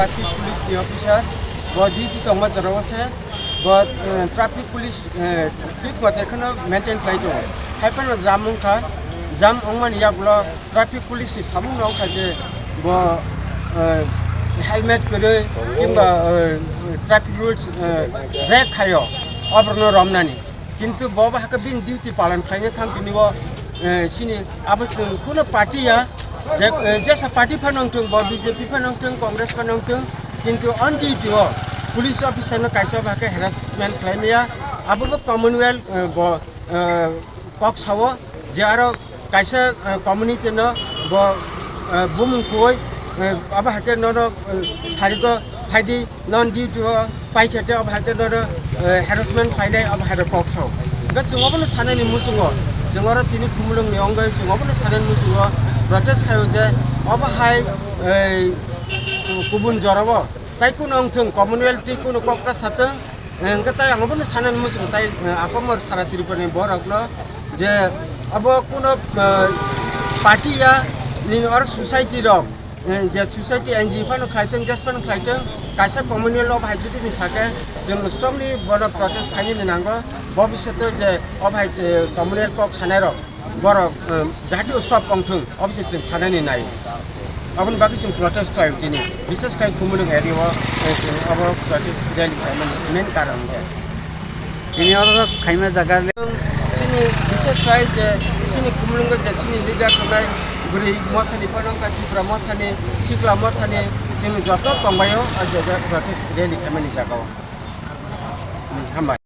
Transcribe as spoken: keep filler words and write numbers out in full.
Traffic police ni officer, bo duty tongma jora o se, bo, eh, traffic police, eh, thik mate kheno maintain khlai tongo. Hai phano jam wngkha, jam wngmani yagulo traffic police ni samung no wngkha je bo, eh, helmet kwrwi kimba, eh, traffic rules, eh, break khaio, oborno romnani. Kintu bo ba hakhe bini duty palan khlaina thang tini bo, eh, sini abo chwng kuno party ya, je, eh, jesa party phano wngthung, bo B J P phano wngthung, Congress phano wngthung, kintu on duty o police officer no kaisa ba hakhe harassment khlai maya, abo bo Commonwealth, eh, bo, eh, kok sao je aro kaisa, eh, community no bo, eh, bumung khuwi, eh, abo hakhe nono, eh, sariko phaidi non duty o paikha khe abo hakhe nono, eh, harassment khlainai abo hakhe kok sao. Hingkhe chwng obono sanani muchungo, chwng oro tini Khumulwng ni wngwi chwng obono sanani muchungo protest khaio je obo hai, eh, kubun jorao tai kuno wngthung, Commonwealth twi kuno kok ta satwng, eh, hingkhe tai ang obono sanani muchungo tai, eh, apamor sara Tripura ni borok no je abo kuno, eh, party ya nini oro society rok, eh, je society N G O phano khlaitwng, jes phano khlaitwng, kaisa Commonwealth o bahai jodi ni sake chwng strongly bono protest khainani nango. Bobishoto je o bahai, eh, Commonwealth kok sanai rok borok, eh, jahati stop wngthung, obise chwng sanani nai. Aboni bagwi chwng protest khlai tini, bises khai Khumulwng area o, eh, chwng abo protest rally khlaimani main karon khe. Tini oro khaima jaga le- Chini bises khai je chini Khumulwngo je chini leader tongnai bwrwi mothani phano wngkha Tripura mothani, Sikla mothani, chini joto tongbaio o jaga protest rally khaimani jagao. Hmm, hambai.